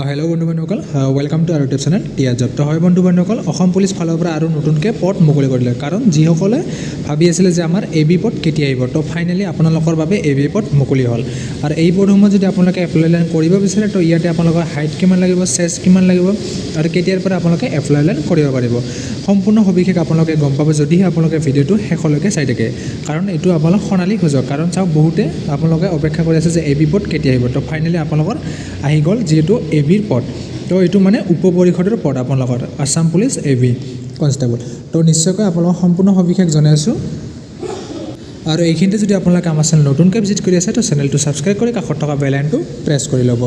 Hello' বন্ধু বান্ধৱীসকল, welcome to our YouTube channel Tia job. তো হয় বন্ধু বান্ধৱীসকল, অসম পুলিচ ফালৰ পৰা আৰু নতুনকৈ পদ মুকলি কৰিলে। কাৰণ যিসকলে ভাবি আছিলে যে আমাৰ এ বি পদ কেতিয়া আহিব, তো ফাইনেলি আপোনালোকৰ বাবে এ বি পদ মুকলি হ'ল। আৰু এই পদসমূহ যদি আপোনালোকে এপ্লাই লাইন কৰিব বিচাৰে, তো ইয়াতে আপোনালোকৰ হাইট কিমান লাগিব, চেষ্ট কিমান লাগিব আৰু কেতিয়াৰ পৰা আপোনালোকে এপ্লাই লাইন কৰিব পাৰিব, সম্পূৰ্ণ সবিশেষ আপোনালোকে গম পাব যদিহে আপোনালোকে ভিডিঅ'টো শেষলৈকে চাই থাকে। কাৰণ এইটো আপোনালোক সোণালী সুযোগ। কাৰণ চাওক, বহুতে আপোনালোকে অপেক্ষা কৰি আছে যে এ বি পদ কেতিয়া আহিব। তো ফাইনেলি আপোনালোকৰ আহি গ'ল যিহেতু এ বিৰ পদ। তো এইটো মানে উপ পৰিষদৰ পদ আপোনালোকৰ Assam police A B constable. তো নিশ্চয়কৈ আপোনালোকক সম্পূৰ্ণ সবিশেষ জনাই আছোঁ। আৰু এইখিনিতে যদি আপোনালোকে আমাৰ চেনেল নতুনকৈ ভিজিট কৰি আছে, তো চেনেলটো ছাবস্ক্ৰাইব কৰি কাষত থকা বেল আইকনটো প্ৰেছ কৰি ল'ব।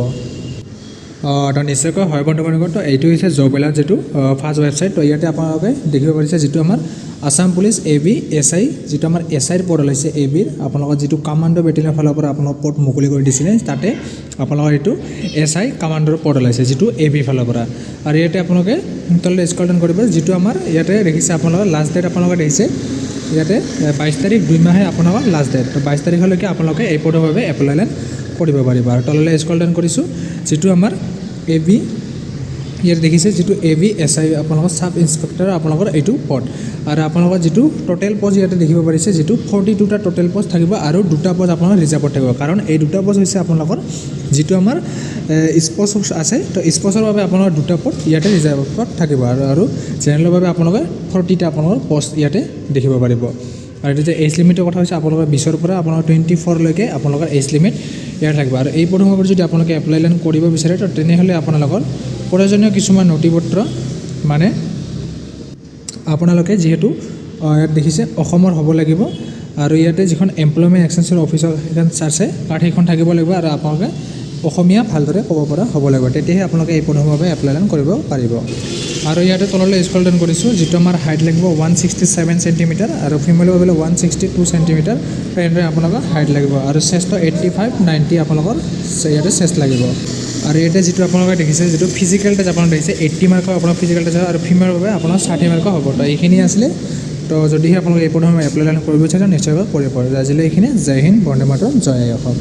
তো নিশ্চয়কৈ হয় বন্ধু বান্ধৱীসকল, তো এইটো হৈছে জব এলাৰ্ট যিটো ফাৰ্ষ্ট ৱেবছাইট। তো ইয়াতে আপোনালোকে দেখিব পাৰিছে যিটো আমাৰ Assam police A B S I, যিটো আমাৰ এছ আইৰ পদ ওলাইছে এ বিৰ। আপোনালোকৰ যিটো কামাণ্ডো বেটেলিয়নৰ ফালৰ পৰা আপোনালোক পদ মুকলি কৰি দিছিলে, তাতে আপোনালোকৰ এইটো এছ I কামাণ্ডোৰ পদ ওলাইছে যিটো এ বিৰ ফালৰ পৰা। আৰু ইয়াতে আপোনালোকে তললৈ স্ক্ৰল ডাউন কৰিব, যিটো আমাৰ ইয়াতে দেখিছে আপোনালোকৰ লাষ্ট ডেট আপোনালোকে দেখিছে ইয়াতে 22 তাৰিখ 2 মাহে আপোনালোকৰ লাষ্ট ডেট। তো 22 তাৰিখলৈকে আপোনালোকে এই পদৰ বাবে এপ্লাই লাইন কৰিব পাৰিব। আৰু তললৈ স্ক্ৰল ডাউন কৰিছোঁ, যিটো আমাৰ এ বি ইয়াত দেখিছে, যিটো এ বি এছ I আপোনালোকৰ চাব ইনস্পেক্টৰ আপোনালোকৰ এইটো পদ। আৰু আপোনালোকৰ যিটো টোটেল পষ্ট ইয়াতে দেখিব পাৰিছে, যিটো 42টা টোটেল পষ্ট থাকিব আৰু দুটা পষ্ট আপোনালোকৰ ৰিজাৰ্ভত থাকিব। কাৰণ এই দুটা পষ্ট হৈছে আপোনালোকৰ যিটো আমাৰ স্পৰ্টছ আছে, তো স্পৰ্টছৰ বাবে আপোনালোকৰ দুটা পদ ইয়াতে ৰিজাৰ্ভত থাকিব আৰু জেনেৰেলৰ বাবে আপোনালোকে 40টা আপোনালোকৰ পষ্ট ইয়াতে দেখিব পাৰিব। আৰু এইটো যে এজ লিমিটৰ কথা হৈছে, আপোনালোকৰ 20ৰ পৰা আপোনালোকৰ 24লৈকে আপোনালোকৰ এজ লিমিট ইয়াত থাকিব। আৰু এই পদসমূহৰ যদি আপোনালোকে এপ্লাই লাইন কৰিব বিচাৰে, তো তেনেহ'লে আপোনালোকৰ প্ৰয়োজনীয় কিছুমান নথি পত্ৰ, মানে আপোনালোকে যিহেতু ইয়াত দেখিছে অসমৰ হ'ব লাগিব আৰু ইয়াতে যিখন এমপ্লয়মেণ্ট এক্সচেঞ্জৰ অফিচৰ সেইখন আছে কাৰ্ড, সেইখন থাকিব লাগিব আৰু আপোনালোকে অসমীয়া ভালদৰে ক'ব পৰা হ'ব লাগিব। তেতিয়াহে আপোনালোকে এই পদসমূহৰ বাবে এপ্লাই কৰিব পাৰিব। আৰু ইয়াতে তললৈ স্ক্ৰল ডাউন কৰিছোঁ, যিটো আমাৰ হাইট লাগিব 167 চেণ্টিমিটাৰ আৰু ফিমেলৰ বাবে 162 চেণ্টিমিটাৰ। তেনেদৰে আপোনালোকৰ হাইট লাগিব আৰু চেষ্টটো 85, 90 আপোনালোকৰ ইয়াতে চেষ্ট লাগিব। আৰু ইয়াতে যিটো আপোনালোকে দেখিছে, যিটো ফিজিকেল টেষ্ট আপোনালোকে দেখিছে, 80 মাৰ্কৰ আপোনাৰ ফিজিকেল টেষ্ট আৰু ফিমেলৰ বাবে আপোনাৰ 60 মাৰ্কৰ হ'ব। তো এইখিনি আছিলে। তো যদিহে আপোনালোকে এই পদসমূহ এপ্লাই কৰিব বিচাৰে, নিশ্চয়কৈ কৰিব পাৰে। আজিলৈ এইখিনি। জয় হিন্দ, বন্দে মাতৰম, জয় আই অসম।